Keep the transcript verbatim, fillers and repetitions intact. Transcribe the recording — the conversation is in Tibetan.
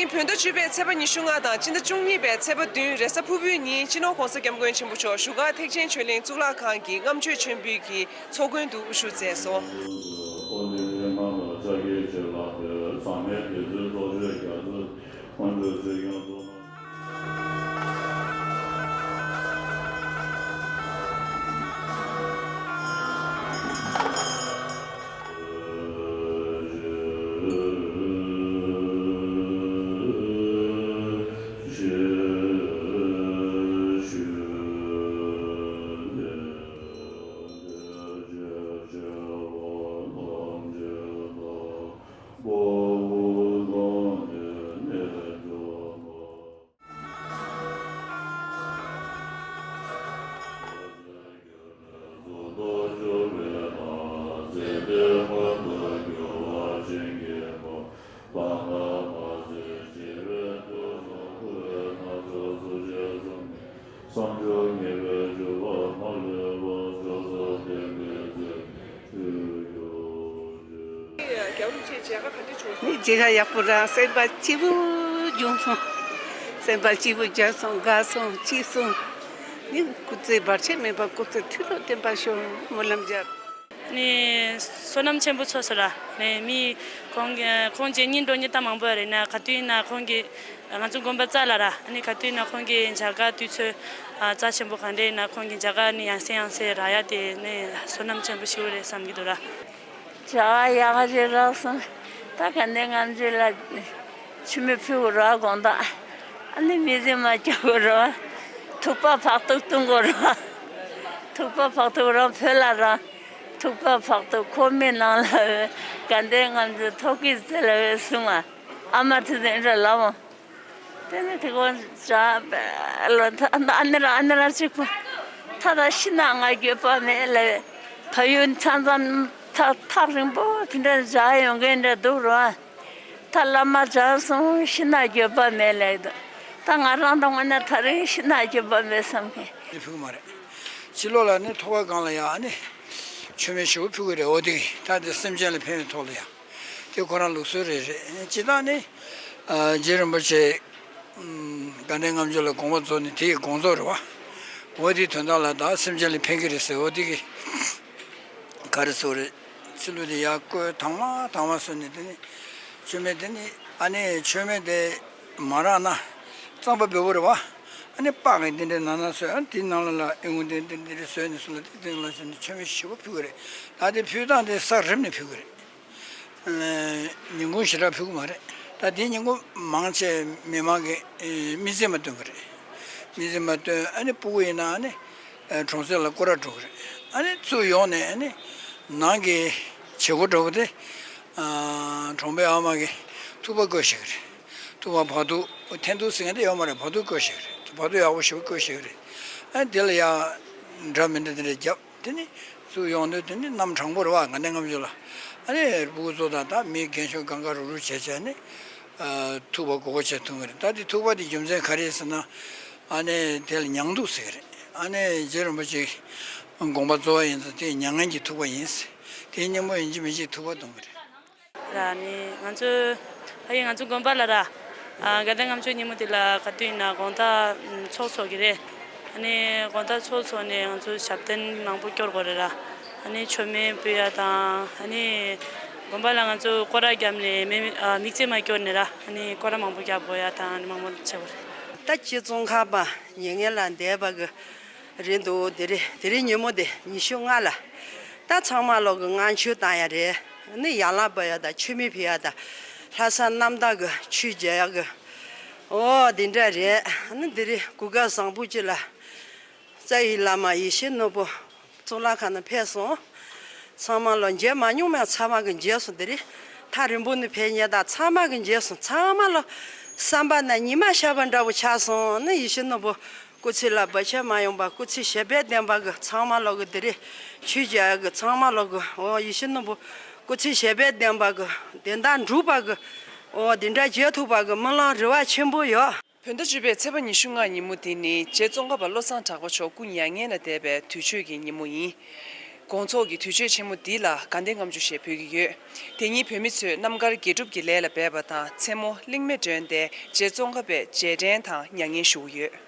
བོད་ཟླ་བཅུ་པའི་ཚེས་པ་ཉི་ཤུ་ལྔ་དང་སྤྱི་ཟླ་བཅུ་གཉིས་པའི་ཚེས་པ་བདུན་རེས་གཟའ་ཕུར་བུའི་ཉིན་སྤྱི་ནོར་༧གོང་ས་༧སྐྱབས་མགོན་ཆེན་པོ་མཆོག་བཞུགས་སྒར་ཐེག་ཆེན་ཆོས་གླིང་གཙུག་ལག་ཁང་གི་རྔམ་བརྗོད་མཆོད་འབུལ་གྱི་ཚོགས་མགོན་དུ་དབུ་བཞུགས་མཛད་སོང་། མཇལ་ཁ་ཡག་པོ་ར། སེམས་པ་སྐྱིད་པོ་བྱུང་སོང་། སེམས་པ་སྐྱིད་པོ་བྱུང་སོང་། དགའ་སོང་། སྐྱིད་སོང་། ནི་སྐུ་ཚེ་བར་ཆད་མེད་པ། སྐུ་ཚེ་ཁྲི་ལོ་བརྟན་པ་ཤོག། སྨོན་ལམ་རྒྱབ། ནི་བསོད་ནམས་ཆེན་པོ་ཚོགས་སོང་ར། ནི་མི་ཁོང་གི་ཁོང་རྗེས་སྙིང་འདོན་མཁན་ད་མང་པོ་རེད། ན་ག་དུས་ན་ཁོང་གི་ང་ཚོ་དགོན་པ་རྩ་ལ་ར། ནི་ག་དུས་ན་ཁོང་གི་མཇལ་ཁ་དུས་ཚོད་རྩ་ཆེན་པོ་ག་འདྲས་ན་ཁོང་གི་མཇལ་ཁ་ནི་ཡང་སེ་ཡང་སེ་རག་ཡ་དེ་ནི་བསོད་ནམས་ཆེན་པོ་ཞིག་རེད་བསམ་གྱི་འདུག་ར། བྱ་བ་ཡག་ག་ཅིག་རག་སོང་། ད་དགའ་ལྡན་ལྔ་མཆོད་ལ་མཆོད་མེ་ཕུལ་དགོས་རེད་བ། དགོང་དག་ཨ་ནི་མི་ཚེ་མ་སྐྱོ་དགོས་རེད་བ། ཐུག་པ་ཕག་ཐུག་བཏུང་དགོས་རེད་བ། ཐུག་པ་ཕག་ཐུག་རང་བོད་ལ་རང་ཐུག་པ་ཕག་ཐུག་ཁོ་མི་ནང་ལ་བས་དགའ་ལྡན་ལྔ་མཆོད་ཐོག་གི་རྩེ་ལ་བས་གསུང་བ། ཨ་མ་དེ་ཚོ་འདྲ་ལབ་འོང་། དེ་ནས་དེ་གོ་ཇ་ལོ་ཨ་ནེ་ར་ཨ་ནེ་ར་གཅིག་པོ། ད་ད་ཤི་ན་ང་འགྱོད་པ་མེད་ལེ། ཕ་ཡུལ་མཚམས་མཚམས་ཐག་ཐག་རིང་པོ་དེ་འདྲ་ཇ་ཡོང་མཁན་འདྲ་འདུག་རོ། ད་བླ་མ་ཇ་སོང་ཤི་ན་འགྱོད་པ་མེད་ལེ། ད་ང་རང་དང་ངོ་ན་ད་རིང་ཤི་ན་འགྱོད་པ་མེད་བསམ་མཁན། ཕུལ་གི་མ་རེད། ཕྱི་ལོགས་ལ་ནི་ཐོག་ཁ་སྒང་ལ་ཡ་ཨ་ནི་མཆོད་མེ་ཞེ་པོ་ཕུལ་གི་རེད། འོ་དེ་གི་ད་དེ་སེམས་ཅན་ལ་ཕན་པའི་ཐོག་ལ་ཡ། དེ་ཁོ་རང་ལུགས་སྲོལ་རེད་རེད། སྤྱིར་བཏང་ནི། ཨ། རྗེ་རིན་པོ་ཆེ། ཨམ། དགའ་ལྡན་ལྔ་མཆོད་ལ་དགོངས་པ་རྫོགས་ནས་དེ་ཡི་དགོངས་རྫོགས་རེད་བ། འོ་དེའི་དོན་དག་ལ་ད་སེམས་ཅན་ལ་ཕན་གི་རེད་ཟེར། འོ་དེ་གི་ག་རེ་ཟེར་རེད། ཕྱི་ལོགས་དེ་ཡར་བཀོད་དྭངས་མ་དྭངས་མ་བཟོས་ནས་དེ་ནི་མཆོད་མེ་དེ་ནི་ཨ་ནི་མཆོད་མེ་དེ་མ་རག་ན་གཙང་པ་འབེལ་པོ་རེད་བ། ཨ་ནི་པགས་ཀྱི་དེ་འདྲའི་ནང་ན་བཟོས། ཨ་ནི་དེའི་ནང་ལ་ལ་ཨེ་ངོ་དེ་འདྲ་འདི་འདྲ་བཟོས་ནས་སོང་ལ་དེ་དེ་ནང་ལ་བཟོས་ནས་མཆོད་མེ་ཞེ་པོ་ཕུལ་གི་རེད། ད་དེ་ཕུལ་སྟངས་དེ་ས་རིམ་ནས་ཕུལ་གི་རེད། ཉིན་གུང་ཞེ་དྲག་ཕུལ་གི་མ་རེད། ད་དེ་ཉིན་གུང་མང་ཆེ་མི་མང་གི་ཨེ། མི་ཚེ་མ་སྟོན་གི་རེད། མི་ཚེ་མ་སྟོན། ཨ་ནི་སྤུ་གུ་ཡིན་ན་ཨ་ནི་ཨེ། གྲོང་གསེབ་ལ་སྐོར་ར་འགྲོ་གི་རེད། ཨ་ནི་ཚུར་ཡོང་ནས་ཨ་ནི་ནང་གི་བྱེད་སྒོ་འདྲ་པོ་དེ། ཨ། གྲོང་པའི་ཨ་མ་གིས་ཐུག་པ་བསྐོལ་བཞག་གི་རེད། ཐུག་པ་བག་ཐུག་འཐེན་ཐུག་ཟེར་མཁན་དེ་ཡོད་མ་རེད། བག་ཐུག་བསྐོལ་བཞག་གི་རེད། བག་ཐུག་ཡག་པོ་ཞེ་པོ་བསྐོལ་བཞག་གི་རེད། ཨ་ནི་དེ་ལ་ཡ་འདྲ་མི་འདྲ་དེ་འདྲ་བརྒྱབ། དེ་ནི་ཚུར་ཡོང་དུས་དེ་ནི་གནམ་གྲང་པོ་རེད་བ། དགའ་ལྡན་ལྔ་མཆོད་ལ། ཨ་ནི་སྤུ་གུ་ཚོ་དང་ད་མི་རྒན་གཞོན་གང་ག་རུག་རུག་བྱས་བྱས་ནི། ཨ། ཐུག་པ་སྒོར་སྒོར་བྱས་འཐུང་གི་རེད། ད་དེ་ཐུག་པ་དེ་རྒྱུ་མཚན་ག་རེ་ཟེར་ན། ཨ་ནི་དེ་ལ་མྱང་འདུག་ཟེར་གི་རེད། ཨ་ནི་རྗེ་རིན་པོ་ཆེ་དགོངས་པ་རྫོགས་པ་ཡིན་ཙང་དེ་མྱ་ངན་གྱི་ཐུག་པ་ཡིན་ཟེར། དེ་སྙིང་པོ་ཡིན་གཅིག་མིན་གཅིག་ཐུག་པ་འཐུང་གི་རེད། ར་ནི་ང་ཚོ་ཕ་ཡུལ་ང་ཚོ་དགོན་པ་ལ་ར། ཨ། དགའ་ལྡན་ལྔ་མཆོད་ཉིན་མོ་དེ་ལ་ག་དུས་ཡིན་ན་དགོང་དག་ཚོགས་འཚོགས་ཀྱི་རེད། ཨ་ནི་དགོང་དག་ཚོགས་འཚོགས་ནས་ང་ཚོ་ཞབས་བརྟན་མང་པོ་སྐྱོར་དགོས་རེད་ར། ཨ་ནི་མཆོད་མེ་ཕུལ་ཡ་དང་། ཨ་ནི་དགོན་པ་ལ་ང་ཚོ་སྐོར་ར་བརྒྱབ་ནས་མེ་མེ་ཨ། མིག་རྩེ་མ་སྐྱོར་ནས་ར། ཨ་ནི་སྐོར་ར་མང་པོ་རྒྱབ་དགོས་ཡ་དང་། ཨ་ནི་མང་པོ་བྱེད་དགོས་རེད། ད་སྤྱི་ཙོང་ཁ་པ་མྱ་ངན་ལས་འདས་པ་གི་རེད་འདུག་དེ་རིང་དེ་རིང་ཉིན་མོ་དེ་ཉི་ཤུ་ལྔ་ལ། ད་ཚང་མ་ལོག་གི་ལྔ་མཆོད་བཏང་ཡ་རེད། ནི་ཡན་ལག་འབག་ཡ་དང་ཆུ་མིག་ཕུལ་ཡ་དང་། ལྷ་ས་རྣམ་དག་གི་ཆོས་མཇལ་ཡ་གི། ཨོ་དེ་འདྲ་རེད། ནི་དེ་རིང་གོ་སྐབས་བཟང་པོ་ཅིག་ལ་རྩ་བའི་བླ་མ་ཡེ་ཤེས་ནོར་བུ་གཙུག་ལག་ཁང་ནང་ཕེབས་སོང་། ཚང་མ་ལོག་མཇལ་མ་མྱོང་མཁན་ཚང་མ་གི་མཇལ་སོང་། དེ་རིང་ཐག་རིང་པོ་ནས་ཕེབས་མཁན་དང་ཚང་མ་གི་མཇལ་སོང་། ཚང་མ་ལོག་བསམ་པ་ན་ཉི་མ་ཤར་བ་འདྲ་བོ་ཆགས་སོང་། ནི་ཡེ་ཤེས་ནོར་བུ་སྐུ་ཚེ་ལ་བར་ཆད་མ་ཡོང་བ། སྐུ་ཚེ་ཞབས་པད་བརྟན་པ་གི། ཚང་མ་ལོག་གི་དེ་རིང་ཆོས་མཇལ་ཡ་གི། ཚང་མ་ལོག་གི། ཨོ་ཡེ་ཤེས་ནོར་བུ་སྐུ་ཚེ་ཞབས་པད་བརྟན་པ་གི། དོན་དག་འགྲུབ་པ་གི། ཨོ་དེ་འདྲ་མཇལ་ཐུབ་པ་གི་སྨོན་ལམ་རེ་བ་ཆེན་པོ་ཡོད། བོད་ཟླ་བཅུ་པའི་ཚེས་པ་ཉི་ཤུ་ལྔ་ཉིན་མོ་དེ་ནི་རྗེ་ཙོང་ཁ་པ་བློ་བཟང་གྲགས་པ་མཆོག་སྐུ་མྱ་ངན་ལས་འདས་པའི་དུས་མཆོད་ཀྱི་ཉིན་མོ་ཡིན། དགོང་ཚོགས་ཀྱི་དུས་མཆོད་ཆེན་མོ་འདི་ལ་དགའ་ལྡན་ལྔ་མཆོད་ཞེས་འབོད་ཀྱི་ཡོད། དེ་ཉིན་བོད་མི་ཚོས་རྣམ་དཀར་དགེ་སྒྲུབ་ཀྱི་ལས་ལ་འབད་པ་དང་མཚན་མོ་གླིང་མེ་སྒྲོན་ཏེ་རྗེ་ཙོང་ཁ་པས་རྗེས་དྲན་དང་མྱ་ངན་ཞུ་གི་ཡོད།